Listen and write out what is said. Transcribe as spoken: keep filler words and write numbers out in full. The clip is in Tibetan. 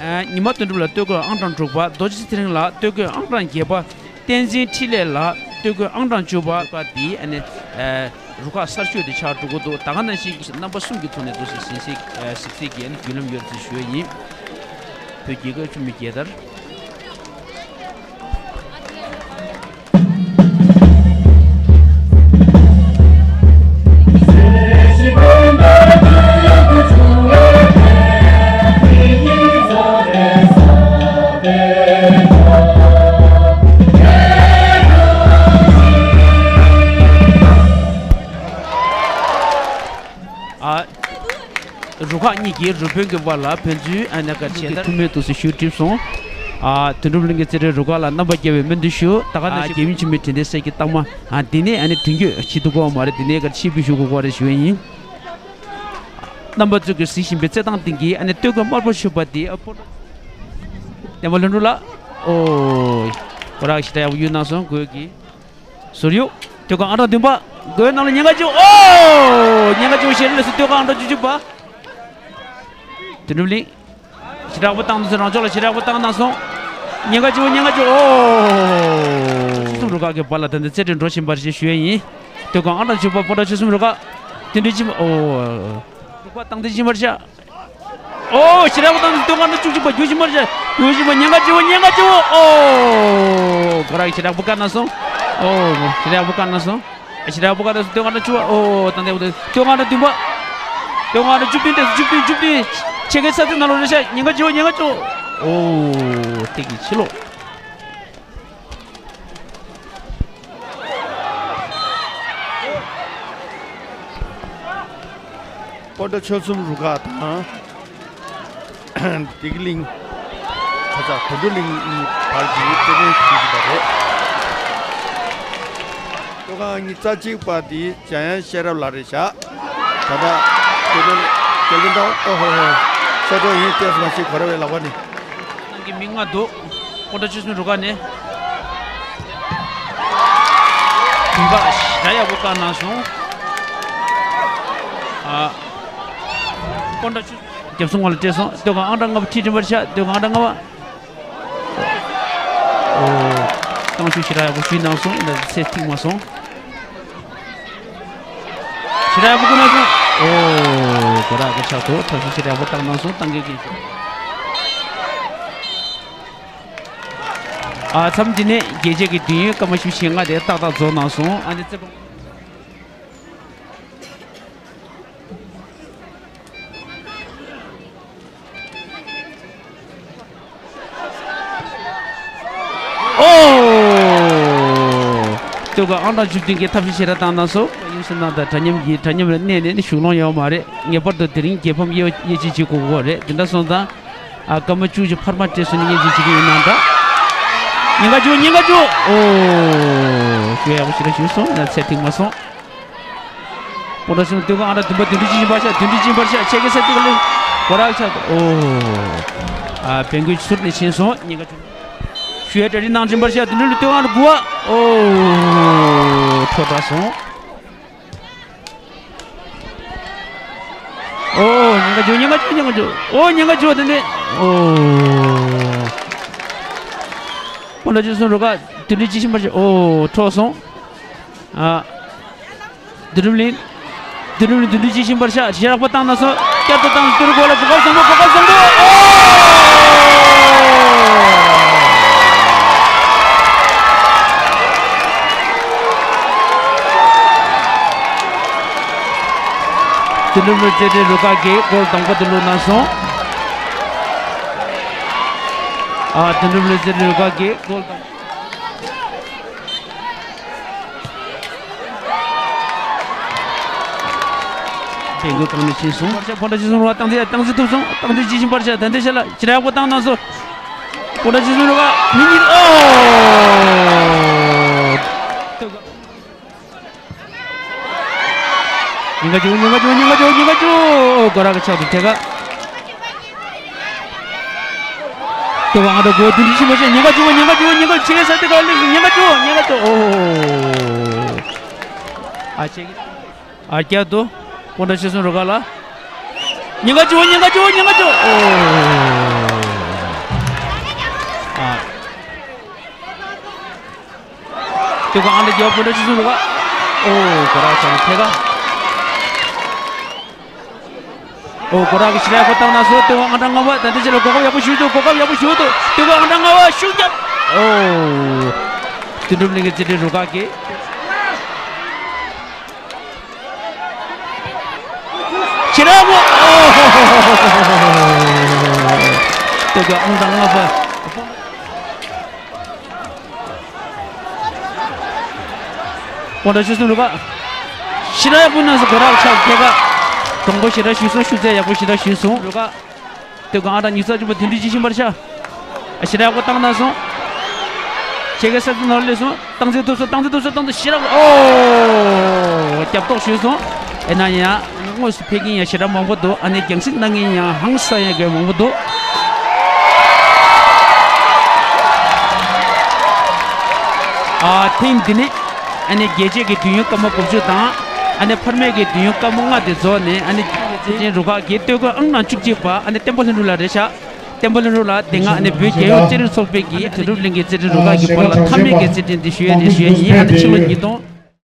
ཉི་མ་དོན་གྲུབ་ལགས་སྟོད་གོས་ཨང་གྲངས་དྲུག་པ། རྡོ་རྗེ་ཚེ་རིང་ལགས་སྟོད་གོས་ཨང་གྲངས་བརྒྱད་པ། བསྟན་འཛིན་འཕྲིན་ལས་ལགས་སྟོད་གོས་ཨང་གྲངས་བཅུ་པ། པ་འདི་ཨ་ནི་རུ་ཁག་གསར་ཤོས་དེ་ཆགས་འགྲོ་གི་འདུག་ད་ག་ནང་བཞིན་རྣམ་པ་གསུམ་གྱི་ཐོག་ནས་འདུག་སེ་ཟིན་སྲིད་གཟིགས་གཟིགས་ཀྱི་ཨ་ནི་བརྒྱུད་ལམ་ཡོད་ཅེས་ཞུ་ཡ་ཡིན། བོད་རྒྱལ་ཁབ་ཆུ་མིག་རྒྱལ་དར། ཨ། རུ་ཁག་གཉིས་ཀྱི་རུ་དཔོན་གྱི་བར་ལ་ཕན་ཚུན་ཨ་ནི་ག་བྱེད་ཐུབ་མེད་འདུག་སེ་ཞུ་གྲིབ་སོང་། ཨ། དོན་གྲུབ་གླིང་གི་རྩེད་འགྲན་རུ་ཁག་ལ་རྣམ་པ་རྒྱལ་བའི་སྨོན་འདུན་ཞུ། ད་ག་ནང་བཞིན་རྒྱལ་ཡུམ་ཆུ་མིག་དྲན་རྟེན་གསེར་གྱི་རྟགས་མ། ཨ། འདི་ནས་ཨ་ནི་དོན་འཁྱོལ་བྱེད་ཐུབ་ཀྱི་ཡོད་མ་རེད། འདི་ནས་ག་ཕྱིར་འབུད་ཞུ་དགོས་ཀྱི་རེད་ཞུ་ཡ་ཡིན། རྣམ་པ་ཚོས་ཀྱི་གཟིགས་བཞིན་པའི་རྩེད་ཐང་སྟེང་གི་ཨ་ནི་སྟོད་གོས་དམར་པོ་ཕྱུ་པ་དེ་ཨ་ཕོ་བྲང་བསྟན་པ་ལྷུན་གྲུབ་ལགས། ཨོ། ཁོ་རང་ཞེ་དྲག་ཡག་པོ་གཡུག་གནང་སོང་། གོས་ཀྱི་ཟུར་གཡུག་སྟོད་གོས་ཨང་གྲངས་བདུན་པ། གོས་ནང་ལ་ཉེན་ཁ་ཅིག་ཨོ། ཉེན་ཁ་ཅིག་ཞེ་དྲག་ལས་སུ་སྟོད་གོས་ཨང་གྲངས་བཅུ་གཅིག་པ། དོན་གྲུབ་གླིང་། ཞེ་དྲག་པོ་བཏང་འདུག་ཟེར། རང་ཕྱོགས་ལ་ཞེ་དྲག་པོ་བཏང་གནང་སོང་། ཉེན་ཁ་ཆེ་བོ་ཉེན་ཁ་ཆེ་བོ། ཨོ། ཆུ་གསུམ་རུ་ཁག་གི་བར་ལ་ད་ལྟ་རྩེད་འགྲན་འགྲོ་བཞིན་པ་རེད་ཞེས་ཞུ་ཡས་ཡིན། སྟོད་གོས་ཨང་གྲངས་བཅུ་པ་སྤོན་ཊ་ཆུ་གསུམ་རུ་ཁག་དེ་འདྲའི་ཕྱིན་པ། ཨོ། རུ་ཁག་སྟངས་དེ་ཕྱིན་པར་བྱ། ཨོ། ཞེ་དྲག་པོ་བཏང་འདུག་སྟོད་གོས་ཨང་གྲངས་བཅུ་གཅིག་པ་རྒྱུག་བཞིན་པར་བྱ། རྒྱུག་བཞིན་པ་ཉེན་ཁ་ཆེ་བོ་ཉེན་ཁ་ཆེ་བོ། ཨོ། གོ་ར་གིས་ཞེ་དྲག་པོ་བཀག་གནང་སོང་། ཨོ། ཞེ་དྲག་པོ་བཀག་གནང་སོང་། ཞེ་དྲག་པོ་བཀག་གནང་སོང་། སྟོད་གོས་ཨང་གྲངས་བཅུ་པ། ཨོ། ད་ལྟ་སྟོད་གོས་ཨང་གྲངས་བདུན་པ། སྟོད་གོས་ཨང་གྲངས་བཅུ་བདུན་ཏེ་བཅུ་བདུན་བཅུ་བདུན། ཕྱེད་ཀའི་ས་ཚིགས་ནང་ལོགས་རེད་ཤག་ཉེན་ཁ་ཆེ་བོ་ཉེན་ཁ་ཆེ་བོ། ཨོ། ཐིག་གི་ཕྱི་ལོགས། སྤོན་ཊ་ཆོལ་གསུམ་རུ་ཁག་དང་། བདེ་སྐྱིད་གླིང་། ཁ་ཚ་དོན་གྲུབ་གླིང་གཉིས་བར་གྱི་རྩེད་འགྲན་བྱེད་བཞིན་པ་རེད། སྟོད་གོས་ཨང་གཉིས་རྩ་གཅིག་པ་དེ་འཇམ་དབྱངས་ཤེས་རབ་ལགས་རེད་ཤག་ད་ལྟ་སྟོད་གོས་རྒྱལ་པོ་འདྲ། ཨོ་ཧོ་ཧོ། ཤ་ཁྲག་ཡིན་ཏེ་སོང་ཞིག་གོ་ར་བའི་ལག་པ་ནི། ནང་གི་མི་ལྔ་འདུག་སྤོན་ཊ་ཆོལ་གསུམ་རུ་ཁག་ནས། དུས་བཀག་ཞེ་དྲག་ཡག་པོ་བཀག་གནང་སོང་། ཨ། སྤོན་ཊ་ཆོལ་རྒྱབ་སོང་བ་ལ་སྤྲད་སོང་། སྟོད་གོས་ཨང་གྲངས་ལྔ་པ་ཁྲིད་དྲན་པར་བྱ། སྟོད་གོས་ཨང་གྲངས་ལྔ་པ། ཨོ། རྐང་ཤུགས་ཞེ་དྲག་ཡག་པོ་ཞུས་གནང་སོང་། ཡིན་ན་ཚེ་ཐིག་མ་སོང་། ཞེ་དྲག་ཡག་པོ་བཀོད་གནང་སོང་། ཨོ། གོ་ར་གི་ཕྱག་ཏུ་ཐབས་ཤེས་ཞེ་དྲག་ཡག་པོ་བཏང་གནང་སོང་། ཏང་གི་གི་ཨ། མཚམས་འདི་ནས་རྒྱལ་རྩེད་ཀྱི་དུས་ཡུན་སྐར་མ་བཞི་བཅུ་ཞེ་ལྔ་དེ་ཏག་ཏག་རྫོགས་གནང་སོང་། ཨ་ནི་རྩེད་པ། ཨོ། སྟོད་གོས་ཨང་གྲངས་བཅུ་བདུན་གྱིས་ཐབས་ཤེས་ཞེ་དྲག་བཏང་གནང་སོང་། ཡུམ་སེམས་ནང་དང་འདྲ་མཉམ་གྱི་འདྲ་མཉམ་ལ་གནས་ནས་ནི་བཞུགས་ལོང་ཡོད་མ་རེད། ངེས་པར་དུ་དེ་རིང་རྒྱལ་ཕམ་དབྱེ་དབྱེ་འབྱེད་བྱེད་དགོས་ཀྱི་རེད། དེ་འདྲ་སོང་ཙང་། ཨ། སྐར་མ་བཅུ་བཞི་འཕར་མ་སྤྲད་སོང་ནས་དབྱེ་འབྱེད་བྱེད་ཀྱི་ཡིན་ནའང་འདྲ། ཉེན་ཁ་ཆེ་བོ་ཉེན་ཁ་ཆེ་བོ། ཨོ། ཞུ་ཡག་པོ་ཞེ་དྲག་ཞུས་སོང་། ཡིན་ན་ཚེ་ཐིག་མ་སོང་། སྤོན་ཊ་ཆོལ་གསུམ་སྟོད་གོས་ཨང་གྲངས་བདུན་པ་བདུན་ཅུ་བཞི་བཅུ་འཕར་ཤག་བདུན་ཅུ་བཞི་བཅུ་འཕར་ཤག་ཕྱེད་ཀའི་ས་ཐིག་ལ་གོ་ར་ཆག་ཨོ། ཨ། བན་གོས་ཚུར་ནས་ཕྱིན་སོང་། ཉེན་ཁ་བྱུང་། ཞུ་ཡ་གྲ་སྒྲིག་གནང་སྦྱིན་པར་ཤག་དེ་འདྲ་ལ་སྟོད་གོས་ཨང་གྲངས་དགུ་པ། ཨོ། འཕྲོ་བཏང་སོང་། ཨོ། ཉེན་ཁ་བྱུང་། ཉེན་ཁ་བྱུང་། ཉེན་ཁ་བྱུང་། ཨོ། ཉེན་ཁ་བྱུང་། དེ་འདྲ། ཨོ། སྤོན་ཊ་ཆོལ་གསུམ་རུ་ཁག་དེ་འདྲ་ཅི་ཤིན་པར་ཤག་ཨོ། འཕྲོ་སོང་། ཨ། དོན་གྲུབ་གླིང་། དོན་གྲུབ་གླིང་དོན་གྲུབ་ཅི་ཤིན་པར་ཤག་ཞེ་དྲག་པོ་བཏང་གནང་སོང་། བསྐྱར་དུ་བཏང་། དོན་གྲུབ་གོ་ལ་གོ་སྐབས་བཟང་པོ། གོ་སྐབས་བཟང་པོ། ཨོ། དོན་གྲུབ་གླིང་རྩེད་འགྲན་རུ་ཁག་གིས་གོལ་དང་པོ་དེ་བླུགས་གནང་སོང་། ཨ། དོན་གྲུབ་གླིང་རྩེད་འགྲན་རུ་ཁག་གིས་གོལ་དང་། བན་གོས་གང་ནས་ཕྱིན་སོང་། སྤོན་ཊ་ཆོལ་གསུམ་རུ་ཁག་སྟངས་འཛིན་སྟངས་འཛིན་ཐུབ་སོང་། སྟངས་འཛིན་ཅི་ཤིན་པར་ཤག་ད་ལྟའི་ཆ་ལ་ཞེ་དྲག་པོ་བཏང་གནང་སོང་། སྤོན་ཊ་ཆོལ་གསུམ་རུ་ཁག་མི་གཉིས། ཨོ། ཉེན་ཁ་བྱུང་། ཉེན་ཁ་བྱུང་། ཉེན་ཁ་བྱུང་། ཉེན་ཁ་བྱུང་། ཨོ། གོ་ར་གི་ཕྱག་ཏུ་ཐད་ཀ་སྟོད་གོས་ཨང་གྲངས་དགུ་པ་དོན་གྲུབ་ཅི་ཤིན་པར་ཤག་ཉེན་ཁ་བྱུང་། ཉེན་ཁ་བྱུང་། ཉེན་ཁ་ཕྱེད་ཀའི་ས་ཐིག་ལ་སླེབས་སོང་། ཉེན་ཁ་བྱུང་། ཉེན་ཁ་བྱུང་། ཨོ། ཨ་ཅེ། ཨ། བསྐྱར་དུ་སྤོན་ཊ་ཆོལ་གསུམ་རུ་ཁག་ལ། ཉེན་ཁ་བྱུང་། ཉེན་ཁ་བྱུང་། ཉེན་ཁ་བྱུང་། ཨོ། སྟོད་ཁ་ཨང་གྲངས་བརྒྱད་པ་སྤུན་ཟླ་ཆོས་སྲུང་རུ་ཁག་ཨོ་སྒོ་ར་ཆགས་ནས་ཐད་ཀ་ཨོ་སྒོ་ར་གི་ཕྱི་ལ་ཁོ་བཏང་ན་སོ། སྟོད་ཁ་ཨང་གྲངས་ལྔ་པ་ད་ལྟ་ཕྱི་ལ་གོ་སྐབས་ཡག་པོ་ཞུ་འདུག་གོ་སྐབས་ཡག་པོ་ཞུ་འདུག་སྟོད་ཁ་ཨང་གྲངས་ལྔ་པ་ཤུགས་རྒྱབ། ཨོ་དོན་གྲུབ་གླིང་གི་རྩེད་འགྲན་རུ་ཁག་གི་ཕྱི་ལ་ངོ་། ཨོ་སྟོད་ཁ་ཨང་གྲངས་ལྔ་པ། སྤུན་ཟླ་ཆོས་སྲུང་རུ་ཁག་ཞེ་དྲག་ཡག་པོ་གནང་སོང་། སྒོ་ར་ཆགས་ཐད་ཀ་དང་པོ་ཞེ་དྲག་ཞུས་སོང་། ཤུགས་ཚད་ཡག་པོ་ཞེ་དྲག་ཞུས་སོང་། རུ་ཁག་སྟོད་ཁ་ཨང་གྲངས་ཉི་ཤུ་རྩ་དྲུག་པ་དོན་གྲུབ་ཅི་ཤིན་པར་ཤ་ཞེ་དྲག་ཡག་པོ་བཏང་གནང་སོང་། ཁྱེད་ཀྱི་ས་ཚིགས་ནང་སླེབས་སོང་། བཏང་ཚེ་ཐུབ་སོང་། བཏང་ཚེ་ཐུབ་སོང་། བཏང་ཚེ་ཞེ་དྲག་ཨོ་རྒྱབ་ཐོག་ཞུས་སོང་། ཨེ་ན་ཡང་དངོས་སུ་ཕེབས་མཁན་ཡང་ཞེ་དྲག་མང་པོ་འདུག་ཨ་ནེ་རྒྱང་སྲིང་གནང་མཁན་ཡང་ཧང་སང་ཡང་གི་མང་པོ་འདུག་ཨ་ཐེངས་འདི་ནི་ཨ་ནེ་རྒྱལ་གཅེས་ཀྱི་དུས་ཡུན་སྐར་མ་དགུ་བཅུ་དང་ཨ་ནེ་འཕར་མའི་གི་དུས་ཡུན་སྐར་མ་ལྔ་དེ་རྫོགས་ནས་ཨ་ནེ་རྩེད་འགྲན་རུ་ཁག་གི་སྟོད་ཁ་ཨང་གྲངས་བཅུ་གཅིག་པ་ཨ་ནེ་བསྟན་པ་ལྷུན་གྲུབ་ལགས་རེད་ཤག་བསྟན་པ་ལྷུན་གྲུབ་ལགས་དེ་སྔ་ཨ་ནེ་བོད་རྒྱལ་ཡོངས་རྩེད་རིགས་ཚོགས་པའི་གི་དོན་གྲུབ་གླིང་གི་རྩེད་འགྲན་རུ་ཁག་གི་བར་ལ་མཐའ་མའི་གི་རྩེད་འགྲན་དེ་ཞུ་ཡས་དེ་ཞུ་ཡས་ཡིན། ཨ་ནེ་ཕྱི་ལོ་ཉིས་སྟོང་